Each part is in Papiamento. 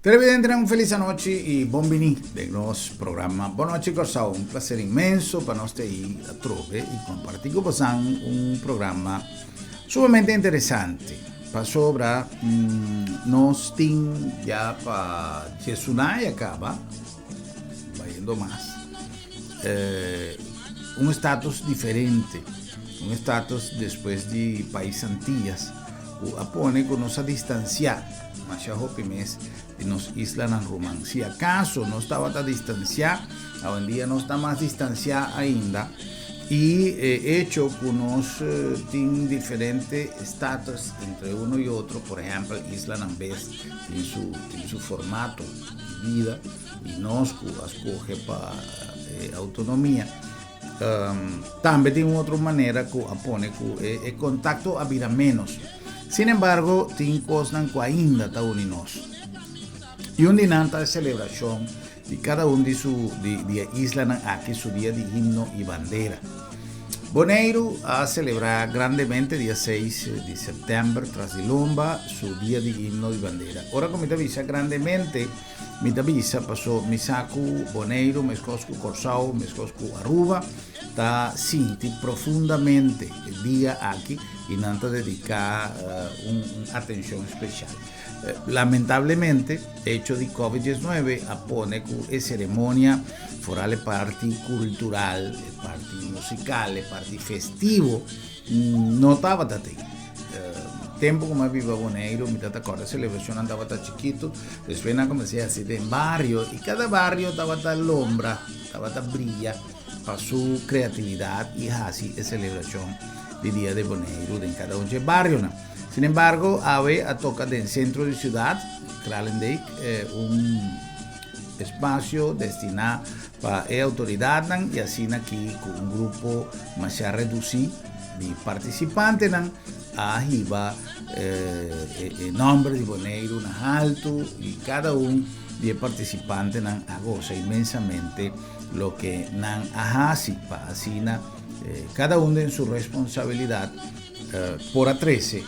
Televidentenan un felis anochi y bon bini den nos programa Bon Nochi Kòrsou. Un placer inmenso pa nos ta ei atrobe y comparti cu bosan un programa sumamente interesante. Pasobra nos tin ya pa diesunai a caba, bayendo mas, un status diferente, un status despues di pais Antillas cu a pone cu nos a distancia masha hopi mes di nos islanan ruman. Si acaso nos tabata distancia, awendia nos ta mas distancia ainda y e hecho cu nos tin diferente status entre uno y otro, por ehempel islanan bes tin su tin su formato di bida y nos cu a scoge pa e autonomia Tambe tin un otro manera ku a pone ku e kontakto a bira ménos. Sin embargo, tin kosnan ku ainda ta uni nos. I un di nan ta e selebrashon di kada un di su di di e islanan aki su dia di himno i bandera. Boneiru a selebrá grandemente dia seis di sèptèmber tras di lomba su dia di himno i bandera. Ora ku mi ta bisa grandemente, Mi ta bisa paso mi sa ku Boneiru meskos ku Kòrsou, meskos ku Aruba ta sinti profundamente e dia aki i nan ta dediká un atenshon speshal. Lamentablemente echo di Covid 19 a pone ku e seremonia foral e parti kultural, e parti musikal, e parti festivo no tabata tin. Tempu ku mi a biba Boneiru mi ta ta kòrda selebrashonnan tabata chikitu, despues nan kuminsá hasi den bario i kada bario tabata lombra, tabata bria pa su kreatividat i hasi e selebrashon di Dia di Boneiru den kada un dje barionan. Sin embargo awe a toka den sentro di siudat, Kralendijk, un espasio destiná pa e outoridatnan i asina aki ku un grupo masha redusí di partisipantenan a hiba e nòmber di Boneiru na haltu i kada un di e partisipantenan a gosa inmensamente loke nan a hasi pa asina kada un den su responsabilidat por a trese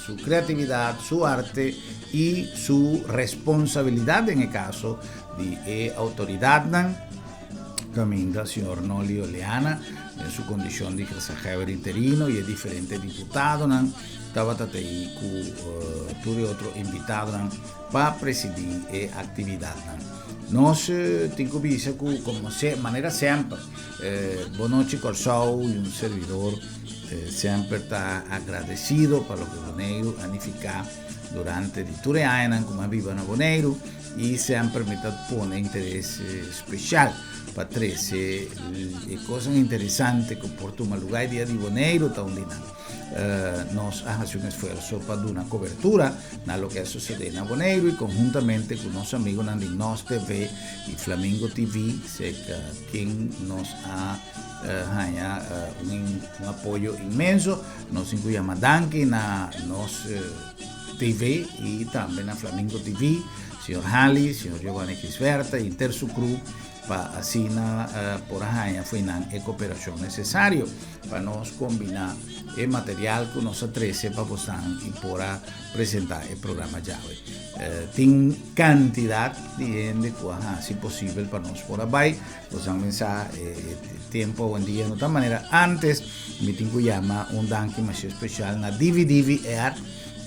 su kreatividat, su arte i su responsabilidat den e kaso di e outoridatnan. Caminda señor Nolly Oleana den su condicion di gezaghebber interino y e diferente diputadonan tabata tei cu tur e otro invitadonan pa presidi e actividadnan. Nos tin cu bisa cu como manera semper Bon Nochi Corsou y un servidor semper ta agradecido pa loke Boneiru a nifica durante di tur e añanan cu mi a biba na Boneiru. I semper mi ta pone interes spesial pa trese e kosnan interesante ku por tuma lugá. E dia di Boneiru ta un di nan. Nos a hasi un esfuerso pa duna kobertura na loke a susedé na Boneiru i konhuntamente ku nos amigunan di Nos TV i Flamingo TV, serka ken nos a haña un apoyo inmenso. Nos tin ku yama danki na nos. TV y tambe na Flamingo TV, señor Hali, señor Giovanni Gisberta y henter su crew pa asina por a haña fo'i nan e cooperacion necesario pa nos combina e material cu nos a trece pa bosnan y por a presenta e programa djawe. Tin un cantidad di hende cu a haci posibel pa nos por a bay. Bosnan mensa e tempo awendia no ta manera antes. Mi tin cu yama un danki masha special na Divi Divi Air,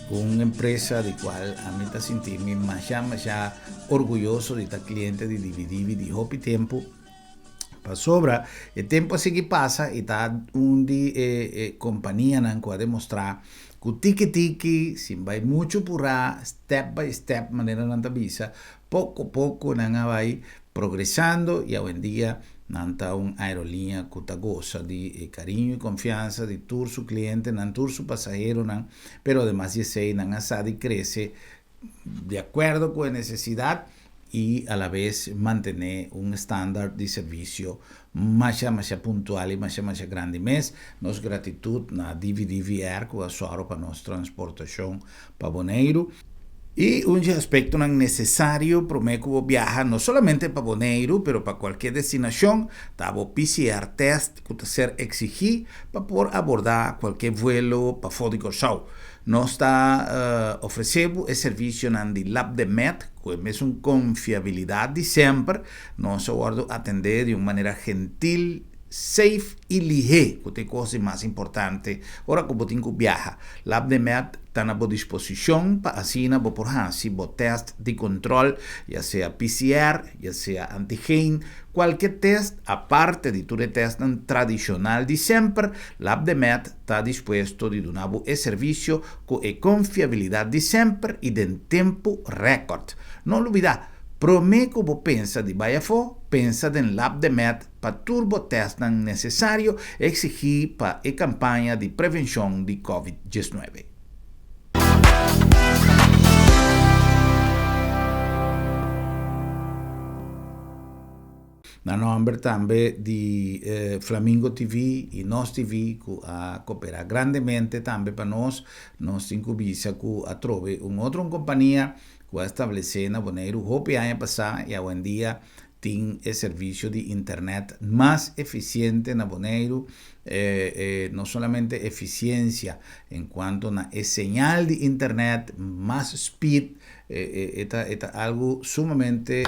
un empresa di cual ami ta sinti mi masha masha orguyoso di ta cliente di Divi Divi di hopi tempo. Pasobra e tempo a sigui pasa y ta un di e companianan cu a demostra cu tiki tiki, sin bay mucho pura, step by step manera nan ta bisa, poco poco nan a bay progresando y awendia nan ta un aerolínea cu ta goza di e cariño y confianza di tur su clientenan, tur su pasaheronan, pero ademas di esey nan a sa di crece di acuerdo cu e necesidad y a la vez mantene un standard di servicio masha masha puntual y masha masha grandi mes. Nos gratitud na DVDVR cu a soro pa nos transportacion pa Boneiru. I un dje aspektonan nesesario promé ku bo biaha no solamente pa Boneiru pero pa kualke destinashon ta bo PCR tèst ku ta ser eksigí pa por abordá kualke vuelo pafó di Kòrsou. Nos ta ofresé bo e servisionan di Labdemed ku e mesun konfiabilidat di semper. Nos a wòrdu atendé di un manera gentil, safe i lihé, ku ta e kos di mas importante ora ku bo tin ku biaha. Labdemed ta na bo disposishon pa asina bo por hasi bo tèst di kontròl, ya sea PCR, ya sea antigen, kualke tèst aparte di tur e tèstnan tradishonal di semper, Labdemed ta dispuesto di duna bo e servisio ku e konfiabilidat di semper i den tempu rèkòrt. No lubidá, promé ku bo pensa di bai afó, pensa den Labdemed pa tur bo tèstnan nesesario eksigí pa e kampaña di prevenshon di Covid 19. Na nòmber tambe di Flamingo TV i Nos TV ku a koperá grandemente tambe pa nos, nos tin ku bisa ku atrobe un otro un kompania ku a establesé na Boneiru hopi aña pasá i awendia tin e servisio di internet mas efisiente na Boneiru, no solamente efisiensia en kuanto na e señal di internet, mas speed, e ta e ta algu sumamente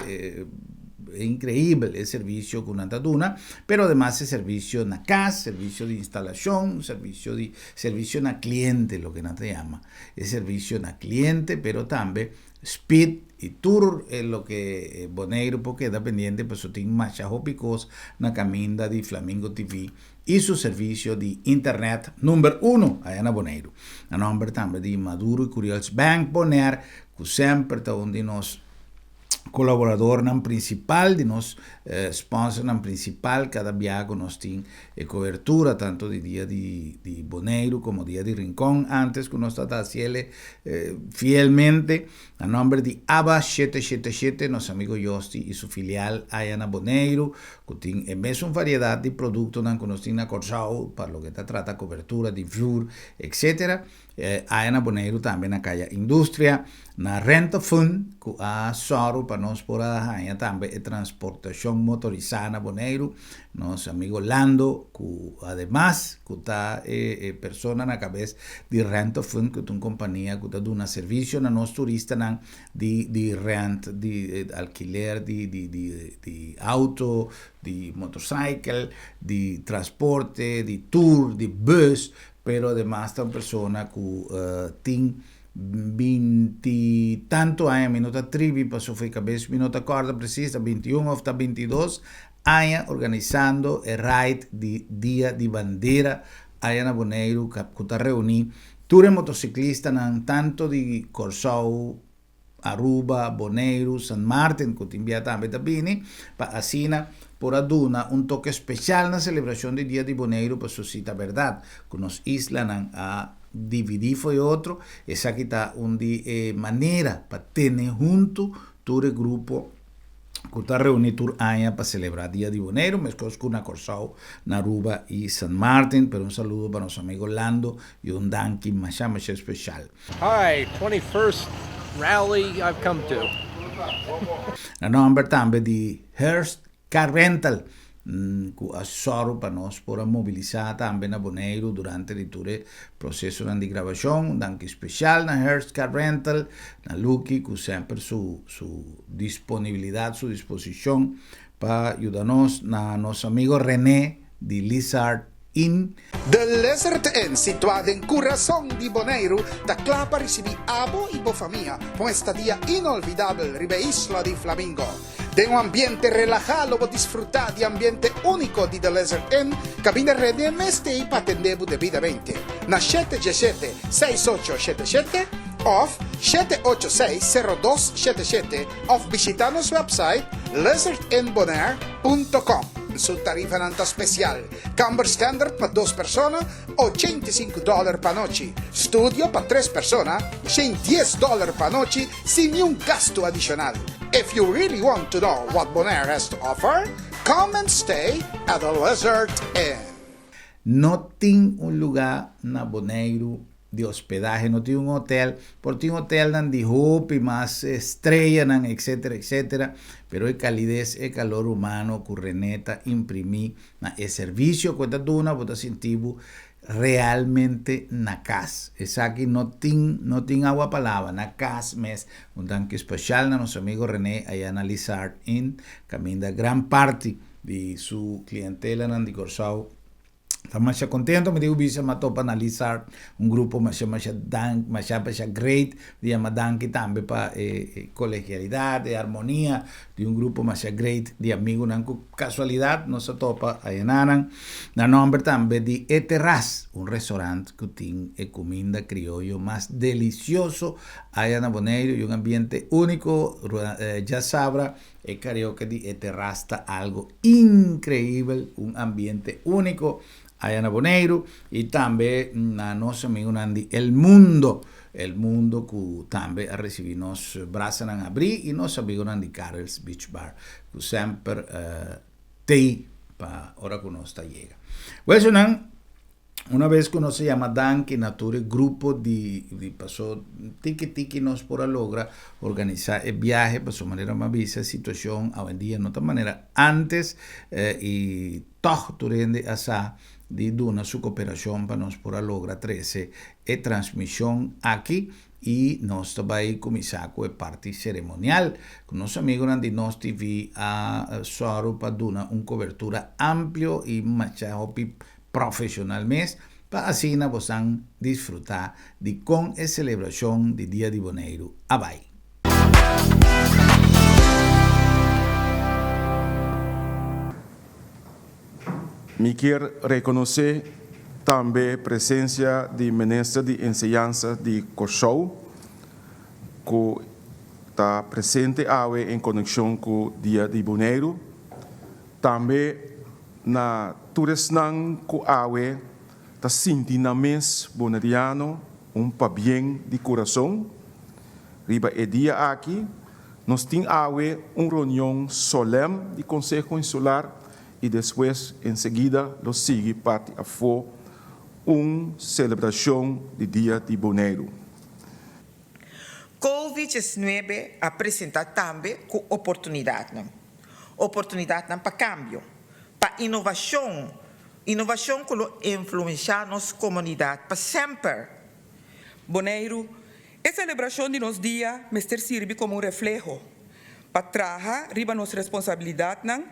inkreibel e servisio ku nan ta duna, pero ademas e servisio na kas, servisio di instalashon, servisio di servisio na kliente loke nan ta yama e servisio na kliente, pero tambe Speed y tur e loke Boneiru por keda pendiente paso tin masha hopi cos na caminda di Flamingo TV y su servicio di internet number uno aya na Boneiru. Na nomber tambe di Maduro y Curiels Bank Bonaire cu semper ta un di nos colaboradornan principal, di nos sponsornan principal cada biaha cu nos tin e cobertura tanto di dia di di Boneiru como dia di Rincon antes cu nos ta haciele fielmente na nomber di Aba shete shete shete nos amigo Josti y su filial aya na Boneiru cu tin e mesun variedad di productonan cu nos tin na Corsou pa loke ta trata cobertura di vloer etcetera. Aya na Boneiru tambe na Kaya Industria, na Rent-a-Fun ku a sòru pa nos por a haña tambe e transportashon motorisá na Boneiru. Nos amigo Lando ku ademas ku ta e persona na kabes di Rent-a-Fun ku ta un kompania ku ta duna servisio na nos turistanan di di rent di alkiler di di di auto, di motorcycle, di transporte, di tour, di bus. Pero ademas ta un persona ku tin binti tantu aña, mi no ta tribi paso fo'i kabes mi no ta kòrda presis, ta bintiun òf ta bintidos aña organisando e ride di Dia di Bandera aya na Boneiru ku ta reuní tur e motosiklistanan tantu di Kòrsou, Aruba, Boneiru, San Martin ku tin bia tambe ta bini pa asina por a duna un toke spesial na selebrashon di Dia di Boneiru paso si ta bèrdat ku nos islanan a dividí fo'i otro esaki ta un di e manera pa tene huntu tur e grupo ku ta reuní tur aña pa selebrá Dia di Boneiru, meskos ku na Kòrsou, na Aruba i San Martin. Pero un saludo pa nos amigo Lando i un danki masha masha speshal. Hi, 21st rally I've come to. Na nòmber tambe di Hearst Car Rental, ku a sòru pa nos por a mobilisá tambe na Boneiru durante di tur e prosesonan di grabashon. Un danki spesial na Hearst Car Rental, na Lucky ku semper su su disponibilidat, su disposishon pa yuda nos, na nos amigo René di Lizard Inn. The Lizard Inn, situá den kurason di Boneiru, ta kla pa risibí abo i bo famia pa un estadia inolvidabel riba e isla di Flamingo. Den un ambiente relahá lo bo disfrutá di ambiente úniko di The Lizard Inn, kaminda René mes t'ei pa atendé bo debidamente. Na shete diesshete, seis ocho shete shete òf shete ocho seis, sero dos shete shete òf bishitá nos wèpsait lizardinnbonaire punto com. Su tarifanan ta spesial, Kamber standard pa dos persona, 85 dòler pa anochi, studio pa tres persona, 110 dòler pa anochi sin niun gastu adishonal. If you really want to know what Bonaire has to offer, come and stay at the Lizard Inn. No tin un lugá na Boneiru di hospedahe, no tin un hotel, por tin hotelnan di hopi mas estrellanan etcetera etcetera, pero e calides, e calor humano cu René ta imprimi na e servicio cu e ta duna, bo ta sinti bo. realmente na kas. Esaki no tin no tin awa pa laba, na kas mes. Un danki special na nos amigo Rene aya na Lizard Inn, kaminda gran parti di su klientelanan di Kòrsou ta masha kontento. Mi digu bisa mi a topa na Lizard un grupo masha masha dank masha masha great. Mi yama danki tambe pa e kolegialidat, e armonia di un grupo masha great di amigunan ku kasualidat nos a topa ayananan. Na nòmber tambe di E Terras, un restaurant ku tin e kuminda krioyo mas delisioso aya na Boneiru i un ambiente úniko. Djasabra e karaoke di E Terras ta algu inkreibel, un ambiente úniko aya na Boneiru i tambe na nos amigunan di El Mundo, El Mundo ku tambe a risibí nos brasanan abrí i nos amigunan di Karel's Beach Bar ku semper t'ei pa ora ku nos ta yega. Weshonan, una bes ku nos a yama danki na tur e grupo di di paso tiki tiki nos por a logra organisá e biahe paso manera mi a bisa e situashon awendia no ta manera antes i Tòg tur hende a sa di duna su koperashon pa nos por a logra trese e transmishon aki i nos ta bai kuminsá ku e parti seremonial ku nos amigunan di Nos TV a sòru pa duna un kobertura amplio i masha hopi profeshonal mes pa asina bosan disfrutá di kon e selebrashon di Dia di Boneiru a bai. Mi kier rekonosé tambe presensia di Minister di Enseñansa di Kòrsou ku ta presente awe en konekshon ku Dia di Boneiru. Tambe na tur esnan ku awe ta sinti nan mes boneriano un pabien di kurason riba e dia aki. Nos tin awe un reunion solèm di Konseho Insular i despues enseguida lo sigui parti afó un selebrashon di Dia di Boneiru. Covid 19 a presenta tambe ku oportunidatnan. Oportunidatnan pa kambio, pa inovashon, inovashon ku lo influenshá nos komunidat pa semper. Boneiru, E selebrashon di nos dia mester sirbi komo un refleho pa traha riba nos responsabilidatnan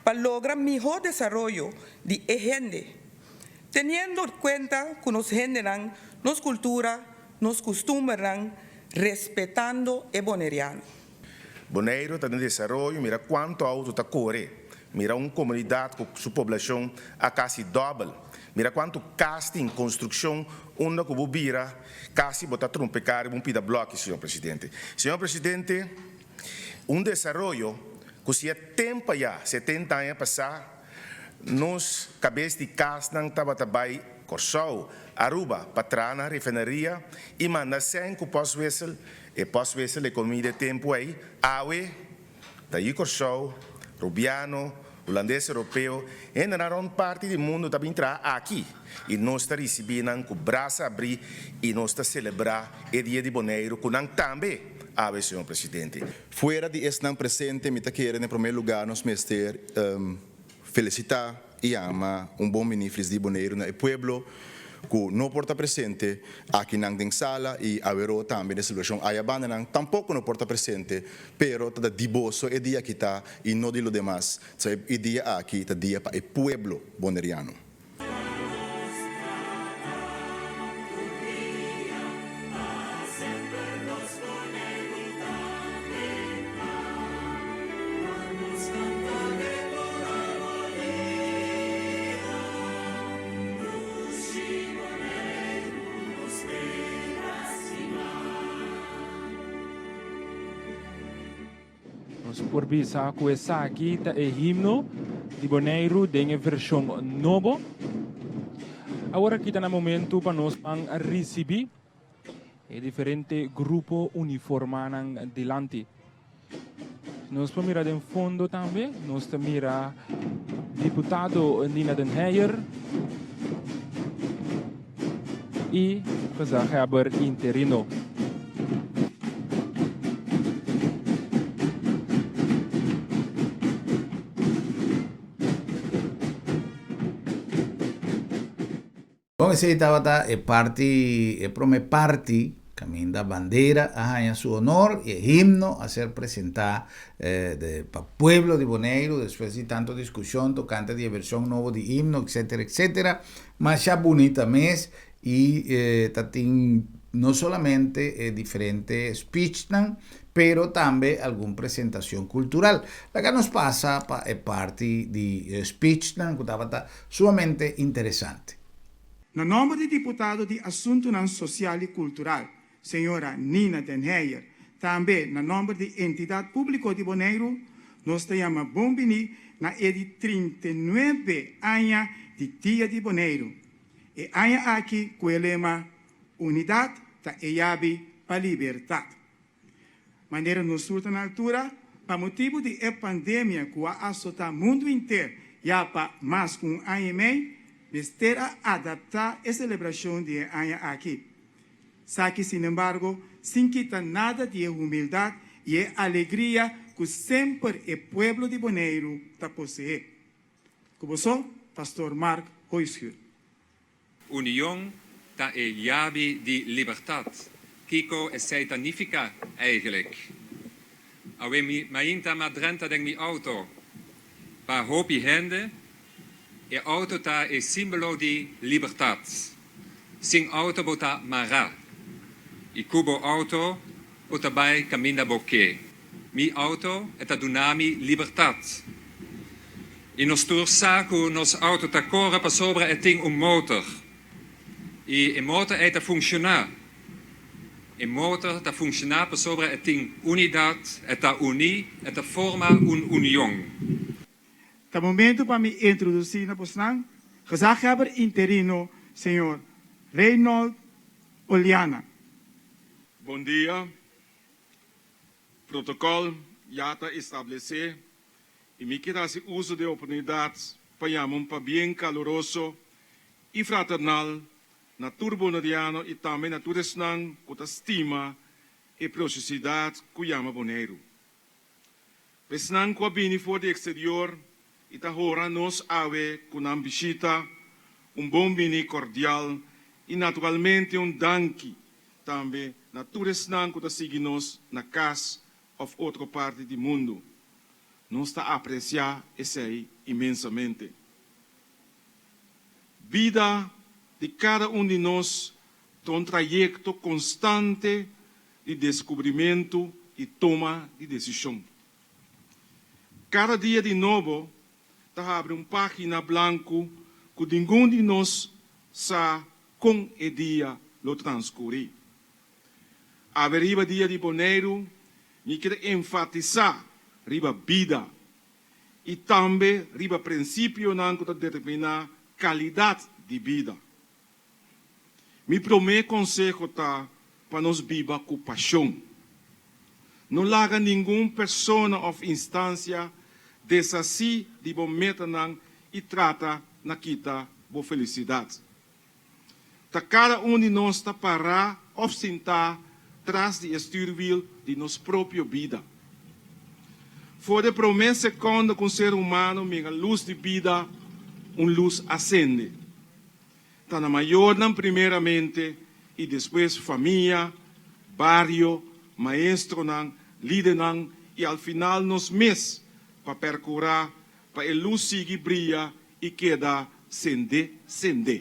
pa logra mihó desaroyo di e hende, teniendo kuenta ku nos hendenan, nos kultura, nos kustumbernan, respetando e boneriano. Boneiru ta den desaroyo, mira kuantu outo ta kore, mira un komunidat ku su poblashon a kasi dòbel, mira kuantu kas tin konstrukshon unda ku bo bira kasi bo ta trompeká riba un pida blòki, señor presidente. Señor presidente, un desaroyo ku si e tempu ayá, 70 aña pasá, nos kabes di kasnan tabata bai Kòrsou, Aruba pa traha na refineria i manda sèn ku pòstwissel. E pòstwissel e komida e tempu ei, awe ta yu Kòrsou, Rubiano, Hulandes Europeo, hendenan rònt parti di mundu ta bin traha aki i nos ta risibí nan ku brasa abrí i nos ta selebrá e Dia di Boneiru ku nan tambe awe, señor presidente. Fuera di esnan presente mi ta kere na prome lugar nos mester felicita y yama un bon bini feliz di Boneiru na e pueblo cu no por ta presente aki nan den sala y awero tambe den celebracion aya banda nan tampoco no por ta presente pero ta di boso e dia aki ta y no di lo demas so e dia aki ta dia pa e pueblo Boneriano. Nos por bisa ku esaki ta e himno di Boneiru den e vershon nobo. Awor aki ta na momentu pa nos ban risibí e diferente grupo uniformánan dilanti. Nos por mira den fondo tambe, nos ta mira diputado Nina den Heyer i gezaghebber interino. Bon esei tabata e parti, e prome parti kaminda bandera a haña su honor i e himno a ser presentá pa pueblo di Boneiru despues di tanto diskushon tokante di e vershon nobo di himno etcetera etcetera. Masha bunita mes i ta tin no solamente e diferente speechnan pero tambe algun presentacion cultural. Laga nos pasa pa e parti di speechnan cu tabata sumamente interesante. Na nòmber di diputado di Asuntunan Sosial i Kultural, señora Nina den Heyer, tambe na nòmber di Entidat Públiko di Boneiru, nos ta yama bon biní na e di 39 aña di Dia di Boneiru. E aña aki ku e lema Unidat ta e yabi pa libertat. Manera nos tur ta na altura, pa motibu di e pandemia ku a asotá mundu inter ya pa mas ku un aña i mei, mester a adaptá e selebrashon di e aña aki. Saki sinembargo sin kita nada di e humildat i e alegria ku semper e pueblo di Boneiru ta poseé. Ku boso, Pastor Mark Hooijschuur. Union ta e yabi di libertat. Kiko esei ta nifiká eigenlijk? Awe mi mainta m'a drenta den mi outo. Pa hopi hende, e outo ta e símbolo di libertat. Sin outo bo ta mará. I ku bo outo bo ta bai kaminda bo ke. Mi auto e ta duna mi libertat. I nos tur sa ku nos auto ta kore pasobra e tin un motor. I e motor ei ta funshoná. E motor ta funshoná pasobra e tin unidat, e ta uní, e ta forma un union. Ta momento pa mi introdusí na bosnan Gezaghebber interino señor Reynold Oleana. Bon dia. Protokòl ya ta establesé i mi kier hasi uso di e oportunidat pa yama un pabien kaluroso i fraternal na tur boneriano i tambe na tur esnan ku ta stima e presiosidat ku yama Boneiru. Pa esnan ku a bini for di eksterior i ta hora nos awe ku nan bishita, un bon bini kordial i naturalmente un danki tambe na tur esnan ku ta sigui nos na kas òf otro parti di mundu. Nos ta apresiá esei inmensamente. Bida di kada un di nos ta un trayekto konstante di deskubrimentu i toma di desishon. Kada dia di nobo ta habri un página blanku ku ningun di nos sa kon e dia lo transkurí. Awe riba Dia di Boneiru mi kier enfatisá riba bida i tambe riba prinsipionan ku ta determiná kalidat di bida. Mi promé konseho ta pa nos biba ku pashon. No laga ningun persona òf instansia deshasí di bo metanan i trata na kita bo felisidat. Ta kada un di nos ta pará òf sintá tras di e stürwiel di nos propio bida. For di e promé sekònde ku un ser humano mira lus di bida, un lus a sende. Ta na mayornan primeramente i despues famia, bario, maestronan, lidernan i al final nos mes pa perkurá pa e lus sigui bria i keda sende sende.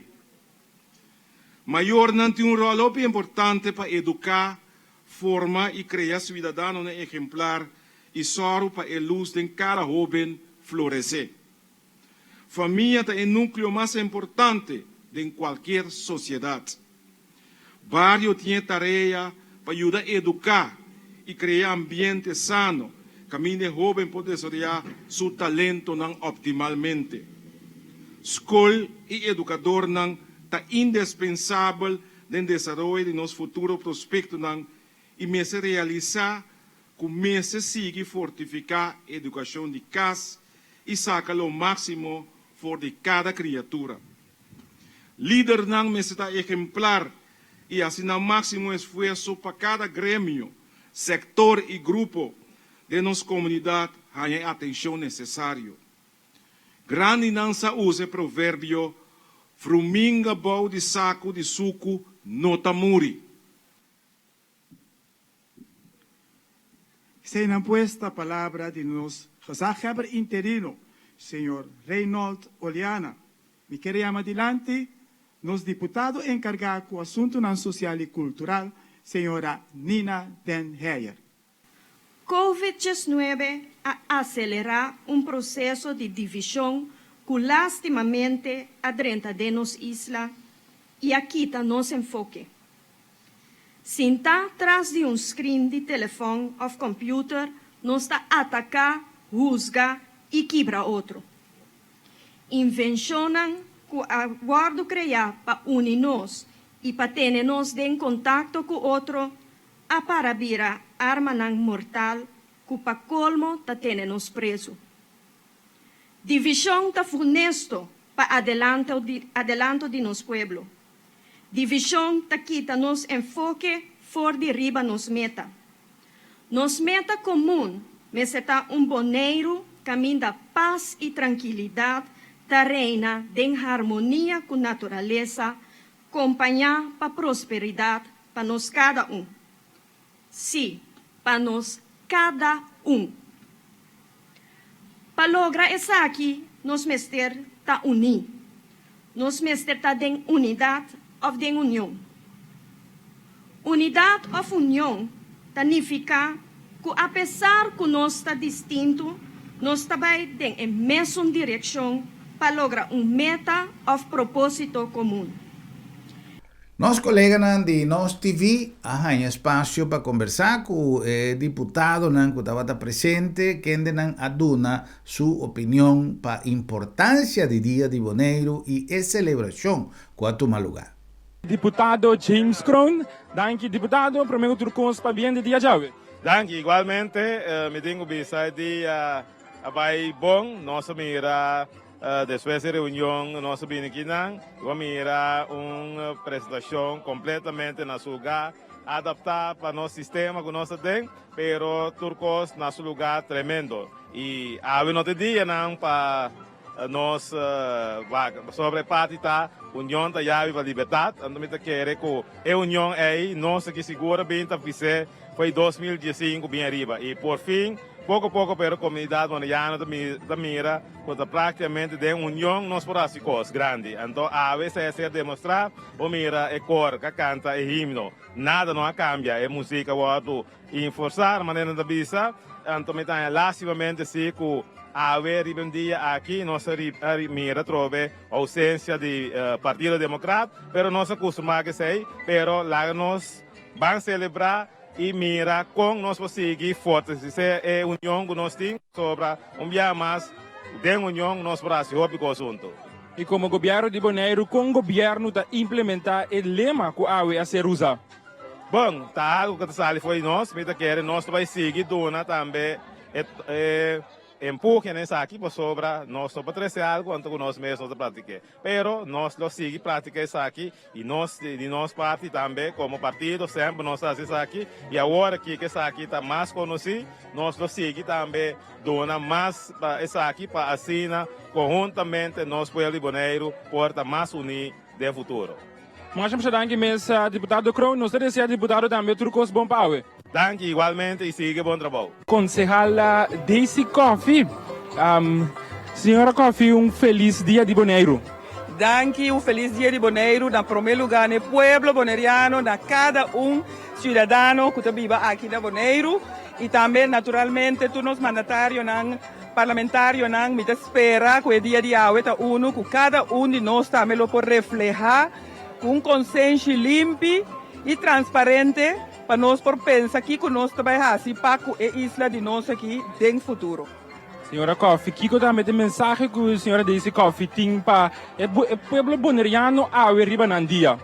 Mayornan tin un ròl hopi importante pa eduká, forma i krea suidadanonan ehemplar i sòru pa e lus den kada hóben floresé. Famia ta e núkleo mas importante den kualkier sosiedat. Bario tin e tarea pa yuda eduká i krea ambiente sano kaminda e hóben por desaroyá su talentonan optimalmente. Skol i edukadornan ta indespensabel den desaroyo di nos futuro prospektonan i mester realisá ku mester sigui fortifiká edukashon di kas i saka lo máksimo for di kada kriatura. Lidernan mester ta ehemplar i hasi nan máksimo esfuerso pa kada gremio, sektor i grupo den nos komunidat haña e atenshon nesesario. Grandinan sa usa e proverbio. Fruminga bou di saku di suku no ta muri. Eseinan pues ta palabra di nos Gezaghebber interino, señor Reynold Oleana. Mi ker yama dilanti nos diputado enkargá ku asuntunan sosial i kultural, señora Nina den Heyer. Covid 19 a aselerá un proseso di divishon ku lástimamente a drenta den nos isla i a kita nos enfoke. Sintá tras di un screen di telefòn òf kòmpiuter nos ta ataká, husga i kibra otro. Invenshonnan ku a wòrdu kreá pa uni nos i pa tene nos den kontakto ku otro a para bira armanan mortal ku pa kolmo ta tene nos prezu. Divishon ta funesto pa adelanto adelanto di nos pueblo. Divishon ta kita nos enfoke for di riba nos meta. Nos meta komun mester ta un Boneiru kaminda pas i trankilidat ta reina den harmonia ku naturalesa, kompañá pa prosperidat pa nos kada un. Sí, pa nos kada un. Pa logra esaki nos mester ta uní. Nos mester ta den unidat òf den union. Unidat òf union ta nifiká ku apesar ku nos ta distinto, nos ta bai den e mesun direkshon pa logra un meta òf propósito komun. Nos koleganan di Nos TV a haña espasio pa kombersá ku e diputadonan ku tabata presente, kendenan a duna su opinion pa importansia di Dia di Boneiru i e selebrashon ku a tuma lugá. Diputado James Kroon, Danki diputado, promé ku tur kos pabien di dia djawe. Danki, igualmente mi tin ku bisa e dia a bai bon, nos a mira Despues di reunion nos a bini kinan y a mira un presentacion completamente na su lugar, adapta pa nos sistema cu nos ta den, pero tur cos na su lugar tremendo. Y awe no ta e dianan pa nos wak, pasobra e parti ta Union ta yabi pa libertad, anto mi ta kere cu e union ey nos aki sigur a bin ta bis'e foi 2015 bin ariba y por fin Poko poko pero komunidat boneiano ta mira ku ta praktikamente den union nos por hasi kos grandi. Anto awe esei a ser demostrá, bo mira e kor ka kanta e himno, nada no a kambia, e musik a wòrdu inforsá, manera nan ta bisa. Anto mi ta haña lástimamente si ku awe riba un dia aki nos a mira atrobe ousensia di Partido Demokrat, pero nos a kustumá ku esei, pero laga nos ban selebrá. I mira kon nos por sigui fortalesé e union ku nos tin, pasobra un biaha mas den union nos por hasi hopi kos huntu. I komo gobièrnu di Boneiru, kon gobièrnu ta implementá e lema ku awe a ser usá? Bon, ta algu ku ta sali for di nos. Mi ta kere nos ta bai sigui duna tambe e Empuhe na esaki pasobra nos no por trese algu anto ku nos mes no ta platik'é. Pero nos lo sigui platika esaki i nos di nos parti tambe komo partido semper nos a hasi esaki i awor aki ku esaki ta mas konosí nos lo sigui tambe duna mas pa esaki pa asina konhuntamente nos pueblo di Boneiru por ta mas uní den futuro. Masha masha danki mes diputado Kroon. Nos ta desea diputado tambe tur kos bon pa awe. Danki igualmente y sigue bon trabou. Konsehal Daisy Coffie. Señora Coffie un felis dia di Boneiru. Danki, un felis dia di Boneiru na prome luga na e pueblo boneriano, na kada un ciudadano ku ta biba aki na Boneiru y tambe naturalmente tur nos mandatarionan, Parlamentarionan, mi ta spera ku e dia di awe ta unu ku kada un di nos tambe lo por reflehá ku un konsenshi limpi i transparente pa nos por pensa kiko nos ta bai hasi pa ku e isla di nos aki den futuro. Señora Coffie, kiko tambe ta e mensahe ku señora Daisy Coffie tin pa e pueblo boneriano awe riba nan dia?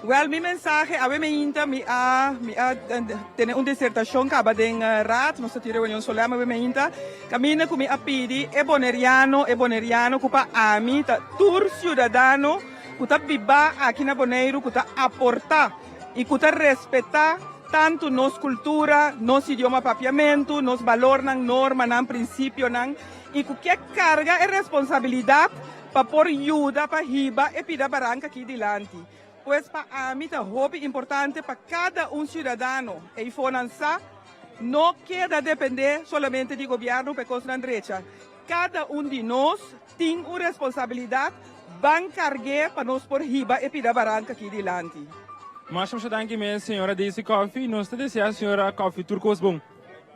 Wèl, mi mensahe, awe meinta mi a mi a tene un disertashon kaba den Raad, nos ta tin reunion solèm awe meinta, kaminda ku mi a pidi e boneriano, e boneriano ku pa ami ta tur siudadano ku ta bibá aki na Boneiru, ku ta aportá i ku ta respetá tantu nos kultura, nos idioma papiamentu, nos balornan, normanan, prinsipionan i ku ke karga e responsabilidat. pa por yuda pa hiba e pida baranka aki dilanti. Pues pa ami ta hopi importante pa kada un siudadano eifonan sa no keda depende solamente di gobièrnu pa e kosnan drecha. Kada un di nos tin un responsabilidat, ban karg'é pa nos por hiba e pida baranka aki dilanti. Masha masha danki mes señora Daisy Coffie, nos ta desea señora Coffie tur kos bon.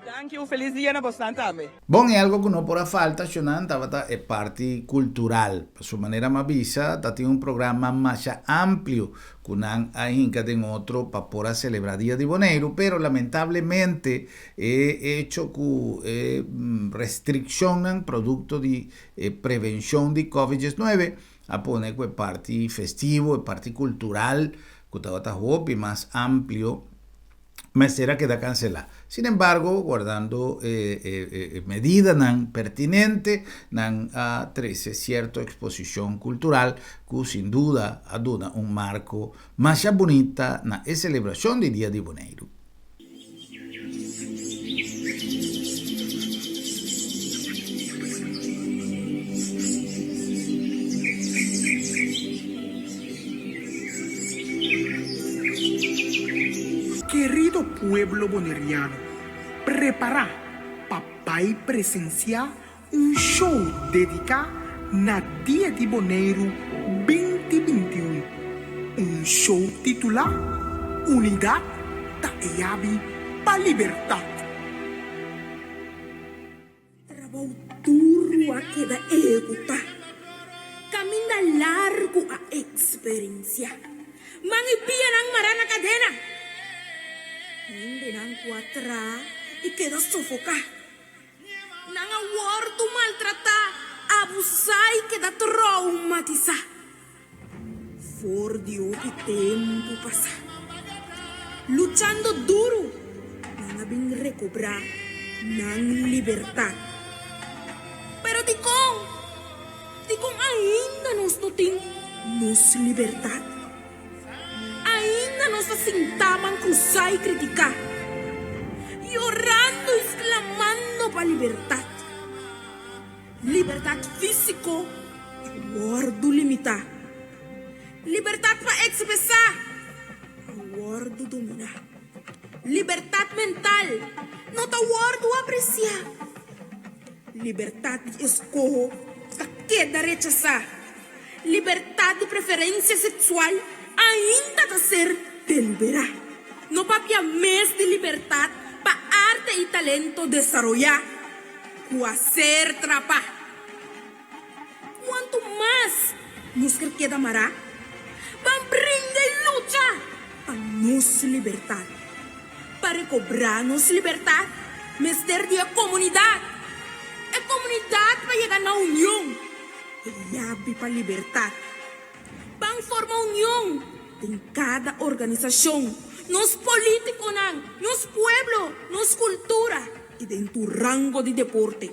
Danki, un felis dia na bosnan tambe. Bon, e algo ku no por a falta Shonan tabata e parti kultural. Pa su manera m'a bisa ta tin un programa masha amplio ku nan a hinka den otro pa por a selebrá Dia di Boneiru, pero lamentablemente e echo ku e restrikshonnan produkto di e prevenshon di Covid 19 a pone ku e parti festivo, e parti kultural ku tabata hopi mas amplio, mester a keda kanselá. Sin embargo, guardando e medidanan pertinente, nan a trese sierto eksposishon kultural ku sin duda a duna un marko masha bunita na e selebrashon di Dia di Boneiru. Kerido pueblo boneriano, prepará pa bai presensiá un show dediká na Dia di Boneiru 2021. Un show titulá Unidat ta e yabi pa libertat. Trabou duru a keda ehekutá, kaminda largu a eksperensiá. Man i pianan mará na kadena, hendenan ku a traha i keda sofoká. Nan a wòrdu maltratá, abusá i keda troumatisá. For di hopi tempu pasá. Luchando duru, nan a bin rekobrá nan libertat. Pero dikon? Dikon ainda nos no tin nos libertat? Ainda nos ta sintá man krusá i kritiká, yorando i sklamando pa libertat. Libertat físiko a wòrdu limitá. Libertat pa ekspresá a wòrdu dominá. Libertat mental no ta wòrdu apresiá. Libertat di eskoho ta keda rechasá. Libertat di preferensia seksual ainda ta ser deliberá. No papia mes di libertat pa arte i talento desaroyá. Ku a ser trapá. Kuantu mas nos ker keda mará? Ban bringa i lucha pa nos libertat. Pa rekobrá nos libertat mester di e komunidat. E komunidat pa yega na union, e yabi pa libertat. Ban forma union den kada organisashon, nos polítikonan, nos pueblo, nos kultura i den tur rango di deporte.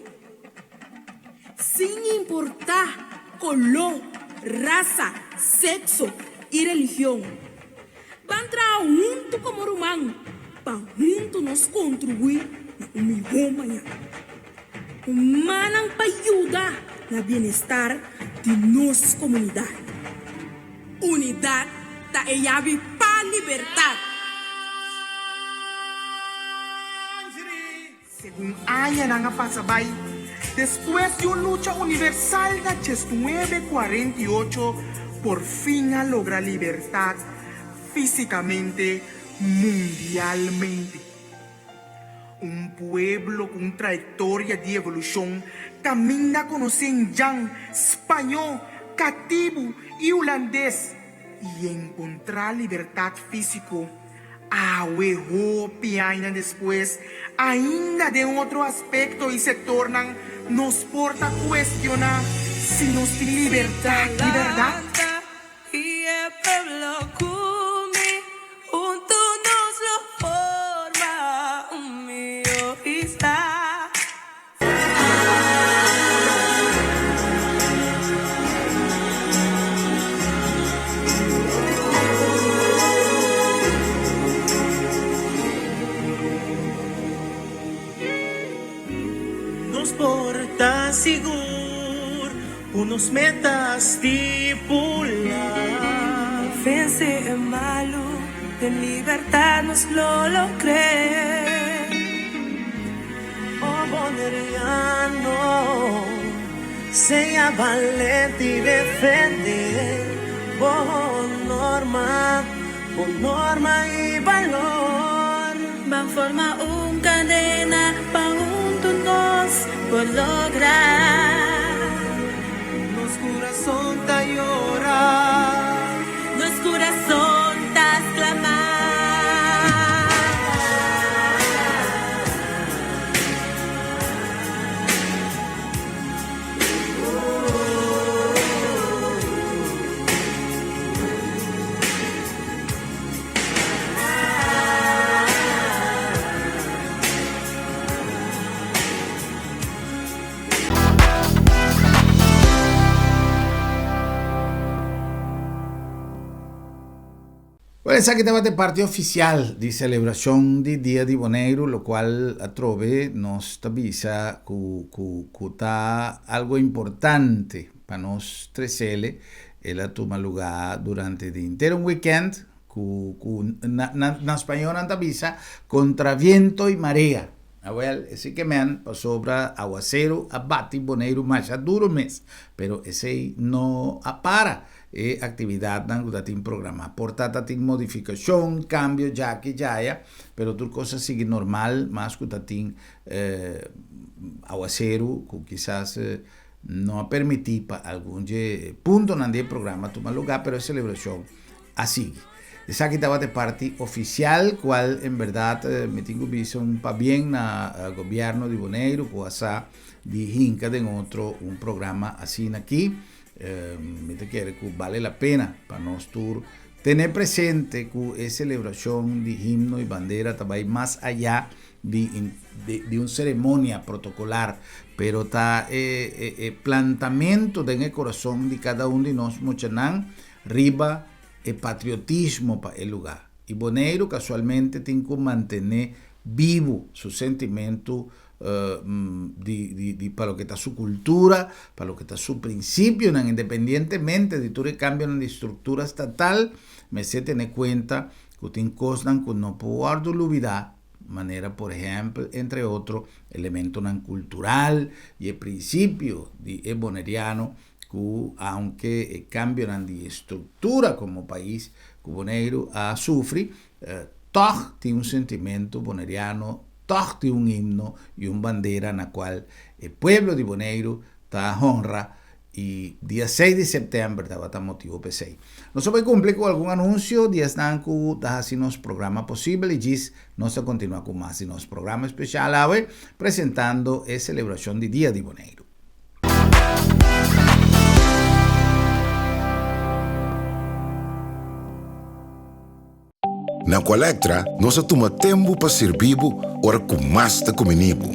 Sin importá koló, rasa, sekso i religion. Ban traha huntu komo ruman pa huntu nos kontribuí na un mihó mañana. Humannan pa yuda na bienestar di nos komunidat. Unidat ta e yabi pa libertat. Segun añanan a pasa bai, despues di un lucha universal na diesnuebe kuarenta i ocho, por fin a logra libertat físikamente mundialmente. Un pueblo ku un trayektoria di evolushon kaminda konosé indjan, spañó, katibu i hulandes i enkontrá libertat físiko awe hopi aña despues, ainda den otro aspekto i sektornan nos por ta kuestioná si nos tin libertat di bèrdat. I e pueblo ku mi huntu nos lo forma un mihó isla. Nos por ta sigur. Ku nos meta stipulá. Vense e malu, den libertat nos lo logr'é. O boneriano, sea balente i defendé bo norma, bo norma i balor. Ban forma un kadena pa huntu nos por logra. Nos kurason ta yora. Nos kurason ta sklama. Bueno, esaki tabata e parti oficial di celebracion di Dia di Boneiru, locual atrobe nos ta bisa cu cu cu ta algo importante pa nos trecele. El a tuma luga durante di henter un weekend cu cu na na na spañol nan ta bisa contra viento y marea. Awel, esei ke men pasobra awaseru a bati Boneiru masha duru mes, pero esei no a para e aktividatnan ku ta tin programá. Por ta ta tin modifikashon, kambio djaki djaya, pero tur kos a sigui normal, mas ku ta tin awaseru ku kisas no a permití pa algun dje puntonan di e programa tuma lugá, pero e selebrashon a sigui. Esaki tabata e parti ofisial, kual en bèrdat mi tin ku bisa un pabien na gobièrnu di Boneiru ku a sa di hinka den otro un programa asina aki. Mi ta kere ku bale la pena pa nos tur tene presente ku e selebrashon di himno i bandera ta bai mas ayá di di un ceremonia protocolar, pero ta e e e plantamento den e corazon di cada un di nos muchanan riba e patriotismo pa e lugar. Y Boneiru casualmente tin cu mantene bibu su sentimento di di di pa loke ta su cultura, pa loke ta su principionan, independientemente di tur e cambionan di structura estatal, mester tene cuenta cu tin cosnan cu no por wordo lubida, manera por ehempel, entre otro, elementonan cultural y e principio di e Boneriano cu aunke e cambionan di estructura como pais cu Boneiru a sufri, tog tin un sentimento Boneriano, tog tin un himno y un bandera na cual e pueblo di Boneiru ta honra Y dia seis di september tabata motibo p'esey. Nos a bay cumpli cu algun anuncio di esnan cu ta haci nos programa posibel y djis nos ta continua cu mas di nos programa especial awe presentando e celebracion di Dia di Boneiru. Na Aqualectra nos a tuma tempu pa sirbi bo ora ku mas ta kumini bo.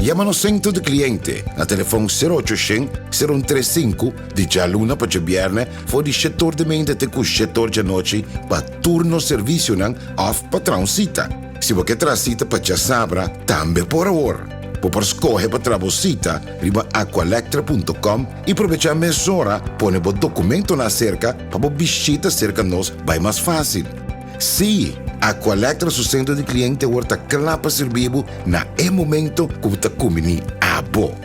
Yama nos sentro di kliente na telefòn sero ocho shen, sero un tres sinku di djaluna pa djabièrnè for di shete or di meinta te ku shete or djanochi pa tur nos servisionan òf pa traha un sita. Si bo ke traha sita pa djasabra tambe por awor. Bo por skohe pa traha bo sita riba aqualectra punto com i probechá mesora pone bo dokumentonan aserka pa bo bishita serka nos bai mas fásil. Sí, Aqualectra su sentro di kliente awor ta kla pa sirbi bo na e momento ku bo ta kumbiní abo.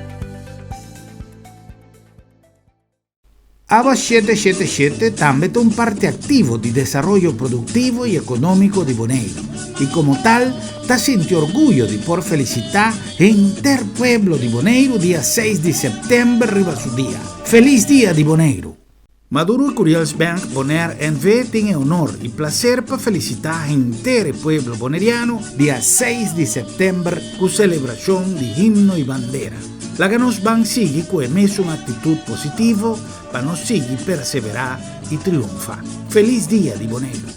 Aba 777 tambe ta un parti aktivo di desaroyo produktivo i ekonómiko di Boneiru i komo tal ta sinti orguyo di por felisitá henter pueblo di Boneiru dia seis di sèptèmber riba su dia. Felis Dia di Boneiru! Maduro i Curiels Bank Bonaire NV tin e honor i plaser pa felisitá henter e pueblo boneriano dia seis di sèptèmber ku selebrashon di himno i bandera. Laga nos ban sigui ku e mesun aktitut positivo pa nos sigui perseverá i triunfá. Felis Dia di Boneiru!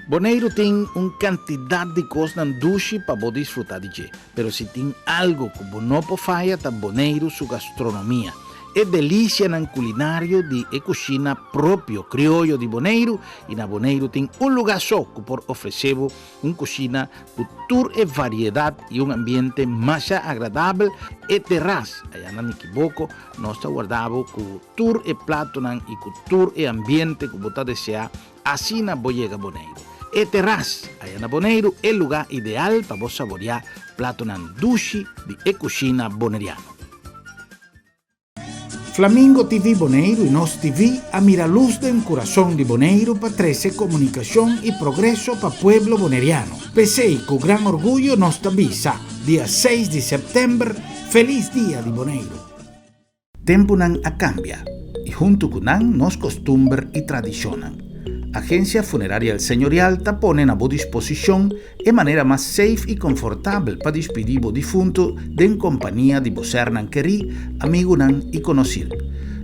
Boneiru tin un kantidat di kosnan dushi pa bo disfrutá di dje, pero si tin algu ku bo no por faya ta Boneiru su gastronomia. e delisianan kulinario di e kushina propio krioyo di Boneiru i na Boneiru tin un lugá so ku por ofresé bo un kushina ku tur e variedat i un ambiente masha agradabel, e terras aya na Nikiboko nos ta warda bo ku tur e platonan i ku tur e ambiente ku bo ta deseá asina bo yega Boneiru. E terras aya na Boneiru e lugá ideal pa bo saboriá platonan dushi di e kushina boneriano. Flamingo TV Boneiru i Nos TV a mira lus den kurason di Boneiru pa trese komunikashon i progreso pa pueblo boneriano. P'esei ku gran orguyo nos ta bisa, dia seis di sèptèmber, Felis Dia di Boneiru! Tempunan a kambia i huntu ku nan nos kostumber i tradishonnan. Agensia Funeraria El Señorial ta pone na bo disposishon E manera mas safe i konfortabel pa dispidí bo difuntu den kompania di bo sernan kerí, amigunan i konosir.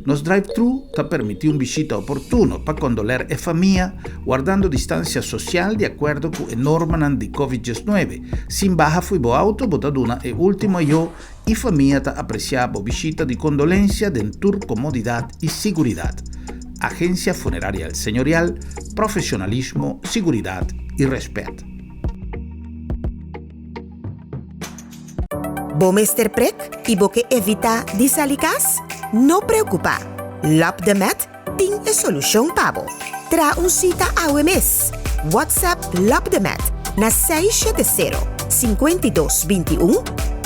Nos drive-thru ta permití un bishita oportuno pa kondoler e famia, wardando distansia sosial di akuerdo ku e normanan di Covid 19. Sin baha fo'i bo auto bo ta duna e último ayó i famia ta apresiá bo bishita di kondolensia den tur komodidat i siguridat. Agencia Funeraria El Señorial, profesionalismo, siguridad y respet. Bo mester prek i bo ke evitá di sali kas? No preokupá! Lab de Med tin e solushon pa bo. Traha un sita awe mes! WhatsApp Lab de Med na 670 52 21,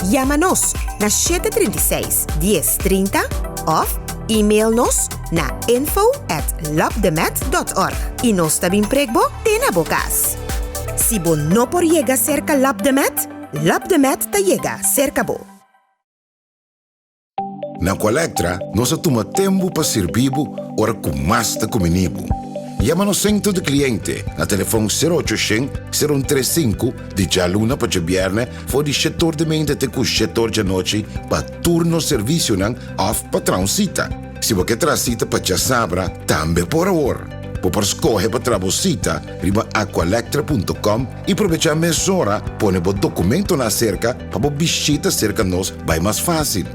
yama nos na 736 10 30 òf email nos na info at labdemed dot org i nos ta bin prek bo te na bo kas. Si bo no por yega serka Labdemed, Labdemed ta yega serka bo. Na Aqualectra nos a tuma tempu pa sirbi bo ora ku mas ta kumini bo. Yama nos sentro di kliente na telefon sero ocho shen, sero un tres sinku di djaluna pa djabièrnè for di shetor di mente te ku shetor djanochi pa tur nos servisionan òf pa traha un sita. Si bo ke traha sita pa djasabra, tambe por awor. Bo por skohe pa traha bo sita riba aqualectra punto com i probechá mesora pone bo dokumentonan aserka pa bo bishita serka nos bai mas fásil.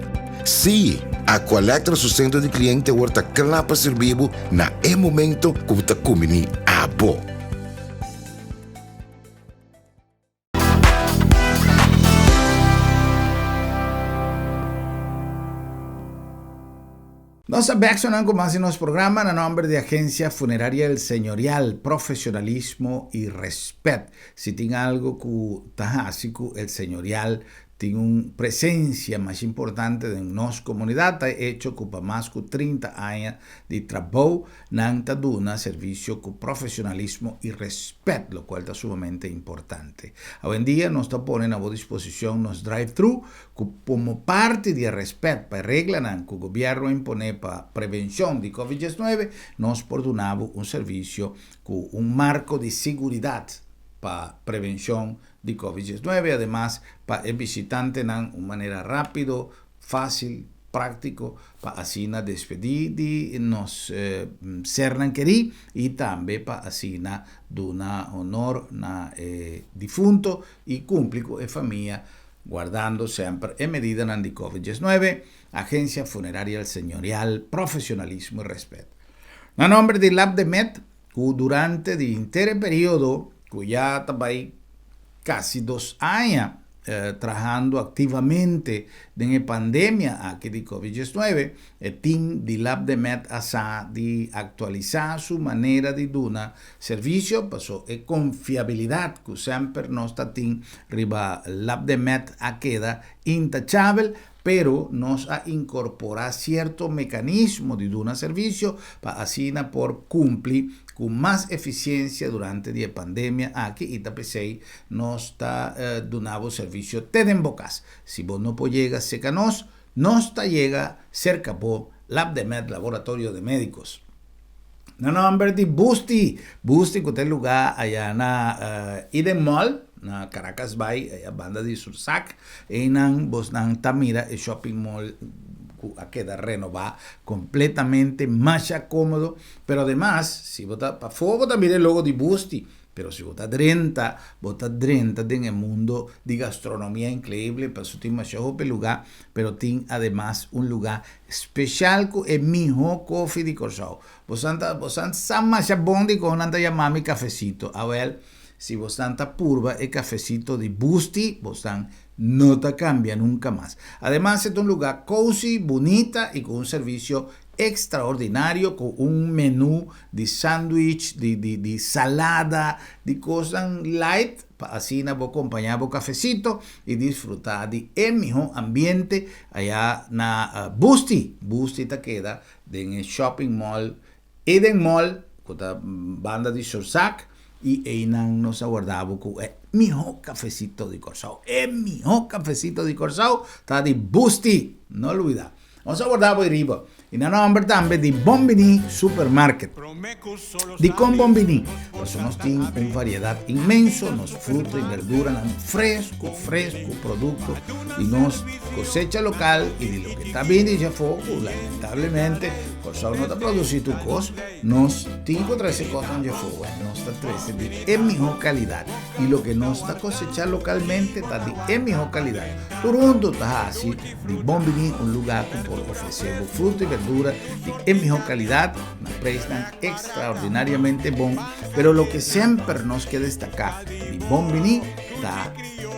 Sí, Aqualectra su sentro di kliente awor ta kla pa sirbi bo na e momento ku bo ta kumbiní abo. Nos ta bek sonan ku mas di nos programa na nomber di Agencia Funeraria El Señorial, profesionalismo y respet. Si tin algo ku ta hasi ku El Señorial tin un presencia mas importante den nos comunidad ta e hecho ku pa mas ku 30 aña di trabou Nan ta duna servisio ku profesionalismo i respet, lokual ta sumamente importante. Awendia nos ta pone na bo disposishon nos drive-thru ku komo parti di e respet pa e reglanan ku gobièrnu a imponé pa prevenshon di Covid 19, nos por duna bo un servisio ku un marko di siguridat pa prevenshon di Covid 19, ademas pa e bishitantenan un manera rápido, fásil, práktiko pa asina despedí di nos sernan kerí i tambe pa asina duna honor na e difunto i kumpli ku e famia guardando semper e medidanan di Covid 19, Agencia Funeraria El Señorial, profesionalismo i respet. Na nomber di Lab de Med ku durante di henter e periodo ku ya ta bai kasi dos aña trahando aktivamente den e pandemia aki di Covid 19, e tim di Lab de Med a sa di aktualisá su manera di duna servisio paso e konfiabilidat ku semper nos ta tin riba Lab de Med a keda intachabel. Pero nos a incorpora cierto mecanismo di duna servicio pa asina por cumpli cu mas eficiencia durante di e pandemia aki y ta p'esey nos ta duna bo servicio te den bo cas. Si bo no por yega cerca nos, nos ta yega cerca bo, Labdemed Laboratorio de Medicos. Na nomber di Busti, Busti cu ta e lugar aya na Eden Mall, na Caracas Bay, aya banda di Sursac, eynan bosnan ta mira e shopping mall cu a keda renoba completamente, masha comodo, pero ademas si bo ta pafo bo ta mira e logo di Busti. Pero si bo ta drenta, bo ta drenta den e mundo di gastronomia increible, paso tin masha hopi luga, pero tin ademas un luga special cu e miho kofi di Corsou. Bosan ta, bosan sa masha bon dikon nan ta yama mi cafecito. Awel, si bosan ta purba e cafecito di Busti, bosan no ta cambia nunca mas. Ademas e ta un luga cozy, bunita y cu un servicio extraordinario cu un menu di sandwich, di di di salada, di cosnan light pa asina bo compaña bo cafecito y disfruta di e miho ambiente aya na Busti. Busti ta keda den e shopping mall Eden Mall cu ta banda di Sursac y eynan nos a warda bo cu e miho cafecito di Corsou. E miho cafecito di Corsou ta di Busti! No lubida. Nos a warda bo riba. Y na nomber tambe di Bon Bini Supermarket. Dicon Bon Bini? Pasobra nos tin un variedad inmenso, nos fruta y berduranan fresco, fresco, producto di nos cosecha local y di loke ta bini dje afo cu lamentablemente Corsou no ta produci tur cos, nos tin cu trece cosnan dje afo. Nos ta trece di e miho calidad y loke nos ta cosecha localmente ta di e miho calidad. Tur hunto ta haci Di bon bini un lugá ku por ofresé bo fruta i berdura di e mihó kalidat na preisnan ekstraordinariamente bon, pero loke semper nos ke destaká di bon bini ta